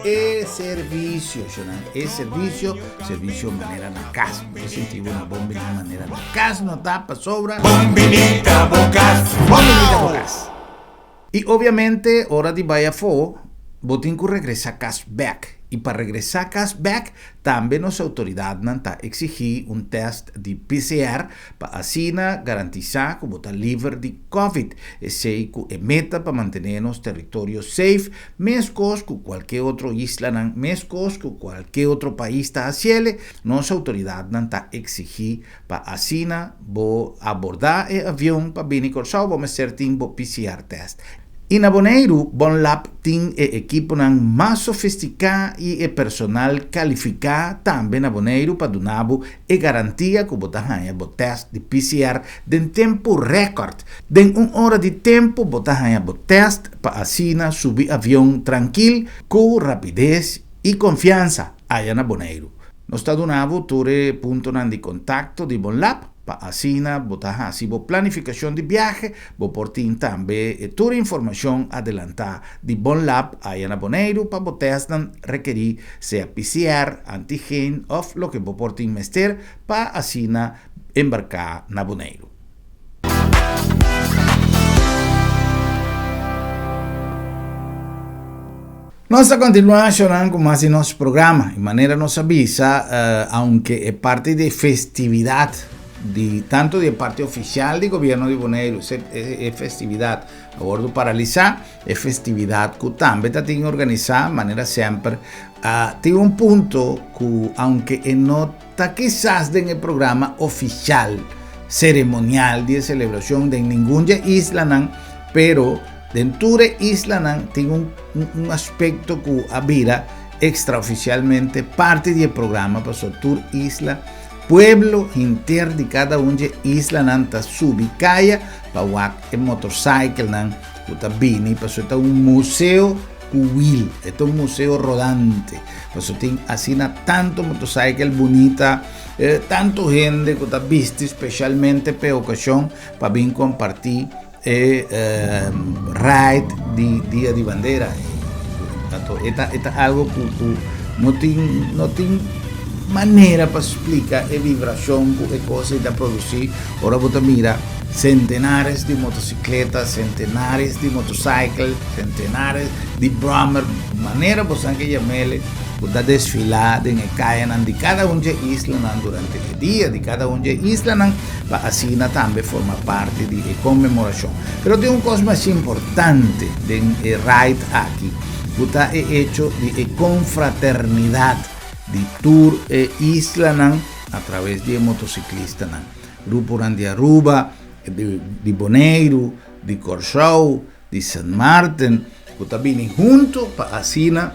e servisio, shonnan, e servisio, servisio manera na kas. Bo ta sinti bo na bon bini manera na kas no ta pasobra. Bon bini ta bo kas. Bon bini ta bo kas. I obviamente ora di bai afó bo tin ku regresá kas bèk. I pa regresá kas bèk tambe nos outoridatnan ta eksigí un tèst di PCR pa asina garantisá ku bo ta liver di Covid. Esei ku e meta pa mantené nos teritorio safe meskos ku kualke otro islanan, meskos ku kualke otro pais ta hasiele, nos outoridatnan ta eksigí Pa asina bo abordá e avion pa bini Kòrsou bo mester tin bo PCR tèst. I na Boneiru Bonlab tin e ekiponan mas sofistiká i e personal kalifiká tambe na Boneiru pa duna bo e garantia ku bo ta haña bo tèst di PCR den tempu rèkòrt. Den un ora di tempu bo ta haña bo tèst pa asina subi avion trankil ku rapides i konfiansa aya na Boneiru. Nos ta duna bo tur e puntonan di kontakto di Bonlab pa asina bo ta hasi bo planifikashon di biahe. Bo por tin tambe tur informashon adelantá di Bonlab aya na Boneiru pa bo tèstnan rekerí, sea PCR, antigen òf loke bo por tin mester pa asina embarká na Boneiru. Nos ta kontinuá shornan ku mas di nos programa. I manera nos a bisa, aunke e parti di festividat di tantu di e parti ofisial di gobièrnu di Boneiru, e festividat a wòrdu paralisá, e festividat ku tambe ta tin organisá manera semper a tin un punto ku aunke e no ta kisas den e programa ofisial seremonial di e selebrashon den ningun di e islanan, pero Den tur e islanan tin un un aspekto ku a bira ekstraofisialmente parti di e programa pasobra tur isla, pueblo henter di kada un dje islanan ta subi kaya pa wak e motorsaikelnan ku ta bini pasobra ta un museo ku wil, e ta un museo rodante pasobra tin asina tantu motosaikel bunita, tantu hende ku ta bisti speshalmente pa e okashon pa bin kompartí. E ride di Dia di Bandera. Tanto e ta e ta algo ku ku no tin no tin manera pa splika e vibrashon ku e kos ei ta produsí ora bo ta mira sentenares di motosikleta, sentenares di motocycle, sentenares di brommer, manera bo san ke yam'el ku ta desfilá den e kayanan di kada un dje islanan durante e dia di kada un dje islanan. pa asina tambe forma parti di e konmemorashon. Pero tin un kos mas importante den e ride aki, ku ta e echo di e konfraternidat di tur e islanan a traves di e motosiklistanan. Gruponan di Aruba, di Boneiru, di Kòrsou, di Sint Maarten ku ta bini huntu pa asina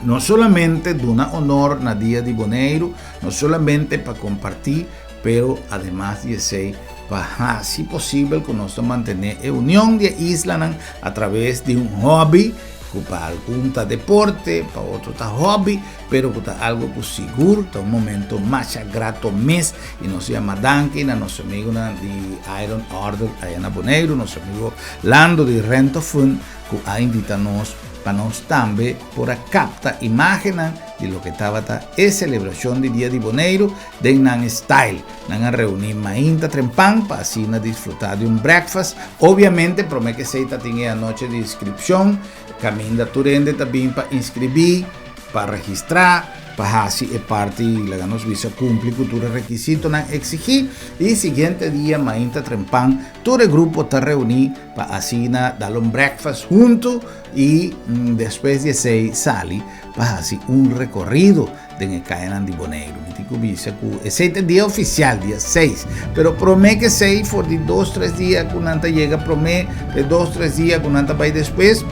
no solamente duna honor na Dia di Boneiru, no solamente pa kompartí, pero ademas di esei pa hasi posibel ku nos ta mantené e union di e islanan a traves di un hòbi ku pa algun ta deporte, pa otro ta hòbi, pero ku ta algu ku sigur ta un momento masha grato mes i nos yama danki na nos amigunan di Iron Order aya na Boneiru, nos amigo Lando di Rent-A-Fun ku a invita nos pa nos tambe por a kapta imágennan di loke tabata e selebrashon di Dia di Boneiru den nan style. Nan a reuní mainta trempan pa asina disfrutá di un breakfast. Obviamente promé k'esei ta tin e anochi di inskripshon, kaminda tur hende ta bin pa inskribí, pa registrá, pa hasi e parti, laga nos bisa, kumpli ku tur e rekisitonan eksigí. I siguiente dia mainta trempan tur e grupo ta reuní pa asina dal un breakfast huntu i despues di esei sali pa hasi un rekorido den e kayanan di Boneiru. Mi tin ku bisa ku esei ta e dia ofisial, dia seis. Pero promé ku esei, for di dos tres dia ku nan ta yega promé, te dos tres dia ku nan ta bai despues,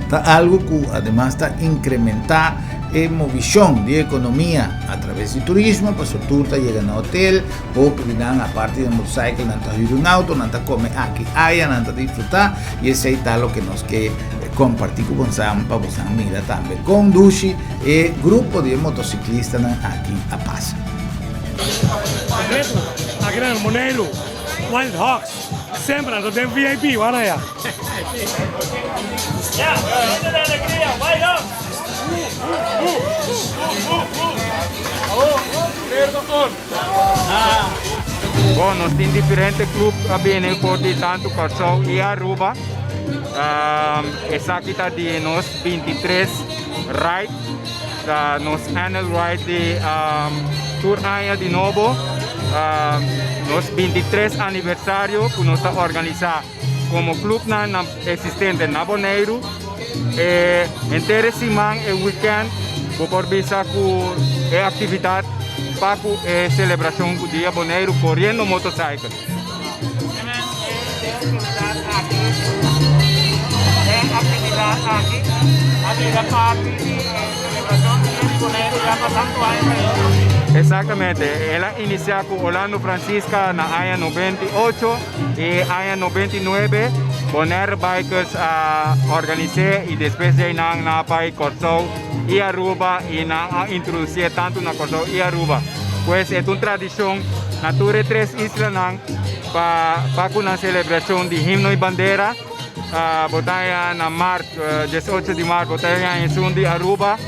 ta algu ku ademas ta inkrementá e movishon di ekonomia a traves di turismo, pasobra tur ta yega na hotel, hopi di nan aparte di motorcycle nan ta hür un auto, nan ta kome aki aya, nan ta disfrutá i esei ta loke nos ke kompartí ku bosan pa bosan mira tambe kon dushi E grupo di e motociclistanan aki a pasa. Reto, aki nan Boneiru, Wild Hawks, semper nan ta den VIP, wak nan ya. Ya, grito de alegria, Wild Hawks! Bon, nos tin diferente club a bini for di tantu Kòrsou i Aruba. Esaki ta di nos 23 ride, ta nos annual ride di tur aña di nobo. Nos 23 aniversario ku nos ta organisá komo clubnan na existente na Boneiru. E henter e siman, e weekend, bo por bisa ku e aktividat pa ku e selebrashon ku Dia Boneiru koriendo motorcycle. Exactamente, el a inicia cu Orlando Francisca na aña 98 y aña 99 Bonaire Bikers a organise y despues de nan nan a bay Corsou y Aruba y nan a introducie tanto na Corsou y Aruba. Pues e ta un tradicion na tur e tres islanan pa pa cu nan celebracion di himno y bandera. Bo ta haña na mart, 18 di mart bo ta haña esun di Aruba,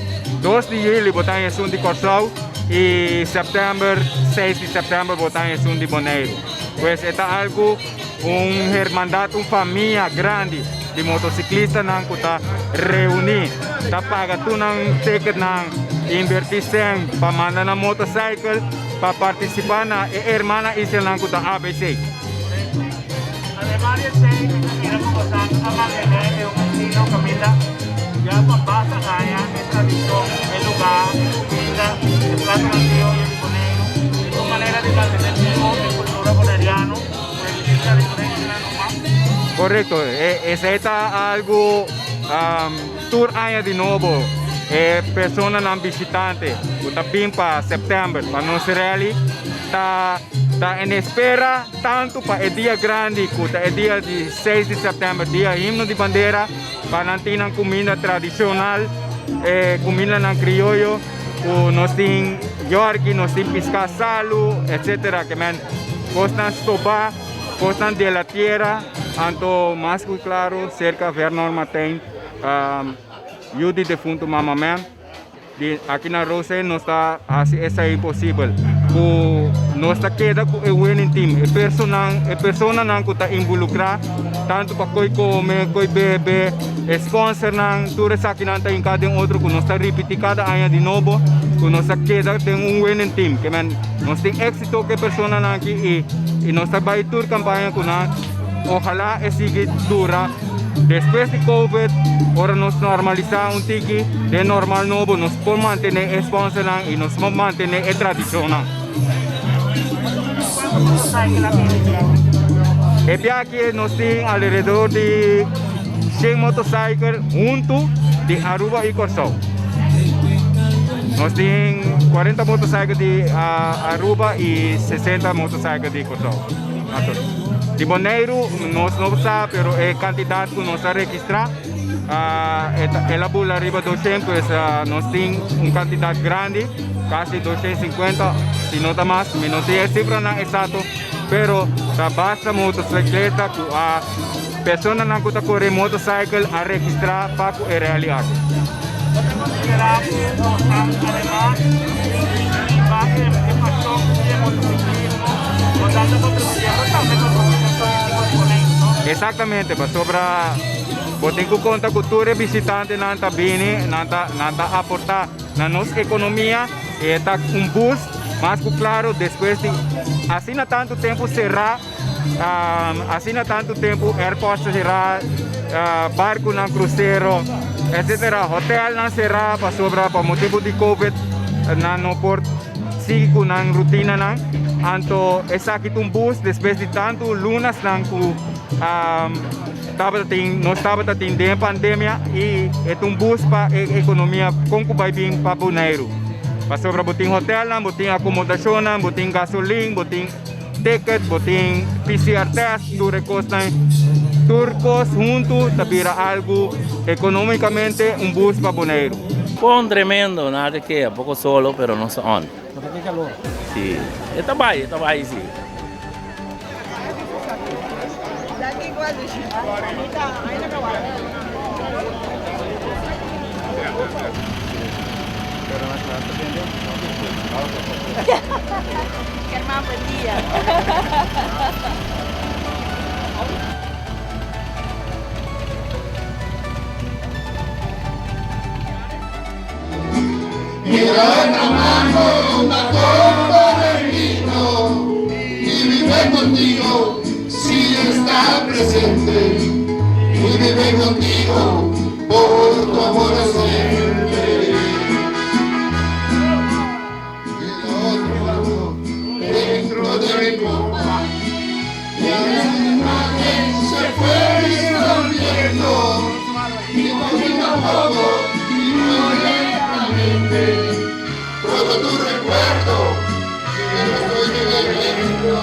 2 di juli bo ta haña esun di Corsou y september, 6 di september bo ta haña esun di Boneiru. Pues e ta algu, un hermandad, un famia grandi di motociclistanan cu ta reuni, ta paga tur nan ticketnan, inverti cen pa manda nan motorcycle pa participa na e hermana islanan cu ta ABC. Ademas di esei mi ta mira ku bosan a mantené e un estilo kaminda ya pa basta aña e tradishon, e lugá, e kuminda, e platonan krioyo di Boneiru. E un manera di mantené bibo e kultura boneriano ku e bishita di turistanan normal. Korekto, esei ta algu tur aña di nobo e personanan bishitante ku ta bin pa sèptèmber pa nos rally ta ta en espera. Tantu pa e dia grandi ku ta e dia di seis di sèptèmber, dia himno di bandera, pa nan tin nan kuminda tradishonal, e kumindanan krioyo ku nos tin yòrki, nos tin piská salu, etsetera. Ke men kosnan stobá, kosnan de la tiera, anto mas ku klaro serka Vernon Martijn, yu di defuntu Mama Men. Di aki na Rose nos ta hasi esei posibel ku nos ta keda ku e winning team, e personan, e personanan ku ta involukrá tantu pa koi kome, koi bebe, e sponsornan, tur esakinan ta hinká den otro ku nos ta ripití kada aña di nobo ku nos ta keda den un winning team. Ke men nos tin éksito ku e personanan aki i i nos ta bai tur kampaña ku nan. Ojalá e sigui dura. Despues di covid, ora nos normalisa un tiki den normal nobo, nos por mantene e sponsornan y nos por mantene e tradicionnan. E bia aki nos tin alrededor di 100 motorcycle hunto di Aruba y Corsou. Nos tin 40 motorcycle di Aruba y 60 motorcycle di Corsou. Di Boneiru nos no sa pero e kantidat ku nos a registrá el a bula riba 200 pues nos tin un kantidat grandi kasi 250 si no ta mas mi no tin e sifranan eksakto pero ta basta motosikleta ku a Personanan ku ta kore motorcycle a registrá pa ku e rally aki. Bo ta konsiderá ku bosan ademas di biba e pasion di e motosiklismo, bosan ta kontribuyendo tambe pa proseso turístiko di Boneiru, no? Eksaktamente, pasobra bo tin ku konta ku tur e bisitantenan ta bini, nan ta nan ta aportá na nos ekonomia i e ta un boost mas ku klaro despues di asina tantu tempu será. Asina tantu tempu airport ta será, barkunan krusero etsetera, hotelnan será pasobra pa motibu di covid nan no por sigui ku nan rutinanan. Anto esaki ta un boost despues di tantu lunasnan ku tabata tin nos tabata tin den e pandemia i e ta un boost pa e ekonomia kon ku bai bin pa Boneiru. Pasobra bo tin hotelnan, bo tin akomodashonnan, bo tin gasolin, bo tin. Ticket, bo tin PCR test, tur e kosnan, tur kos huntu ta bira algu economicamente un boost pa Boneiru. Bon tremendo, nada ke, poko solo pero nos ta on. No ta tin calor. Si, e ta bai, e ta bai si. Germán, buen dia. Mi otra mano una copa de vino y vive contigo si está presente y vive contigo por tu amor ausente. El otro lado dentro de mi copa y la imagen se fue disolviendo y poquito a poco y muy lentamente todo tu recuerdo que lo estoy bebiendo.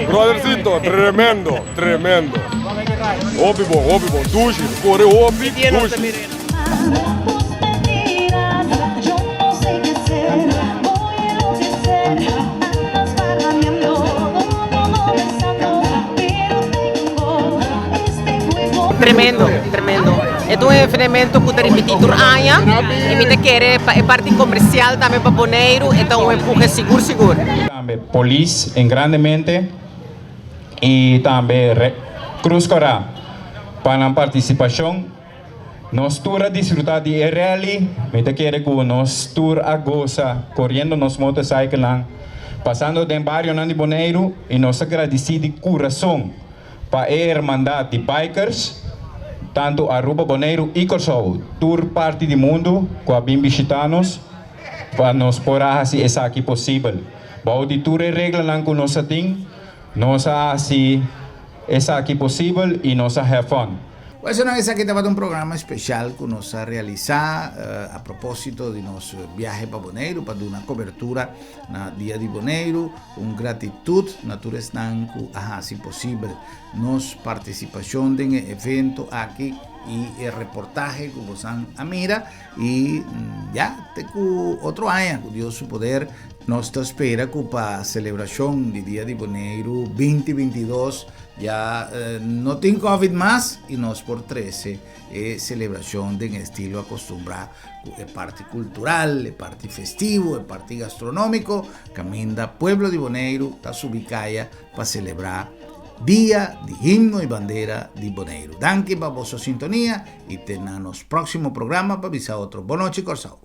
Brothercito, tremendo, tremendo. Hopi bon, hopi bon. Dushi, kore hopi, dushi. Tremendo, tremendo. E ta un evenemento ku ta ripití tur aña i mi ta kere pa e parti komersial tambe pa Boneiru e ta un empuje sigur sigur. Tambe polis en grandemente y tambe Cruz Cora pa nan participacion. Nos tur a disfruta di e rally, mi ta kere cu nos tur a goza coriendo nos motorcyclenan pasando den barionan di Boneiru y nos ta gradici di curason pa e hermandad di bikers tanto Aruba, Boneiru y Corsou, tur parti di mundo cu a bin bishita nos pa nos por a haci esaki posibel. Bou di tur e reglanan cu nos a tin, nos a haci esaki posibel y nos a have fun. Bueno, esaki tabata un programa espesial ku nos a realisá a propósito di nos biahe pa Boneiru pa duna kobertura na Dia di Boneiru. Un gratitut na tur esnan ku a hasi posibel nos partisipashon den e evento aki i e reportahe ku bosan a mira. I ya, te ku otro aña, ku Dios su poder, nos ta spera ku pa selebrashon di Dia di Boneiru 2022 ya no tin Covid mas i nos por trese e selebrashon den e estilo akostumbrá ku e parti kultural, e parti festivo, e parti gastronómiko, kaminda pueblo di Boneiru ta subi kaya pa selebrá Dia di Himno i Bandera di Boneiru. Danki pa boso sintonia i te na nos próksimo programa pa bisa otro. Bonochi Kòrsou!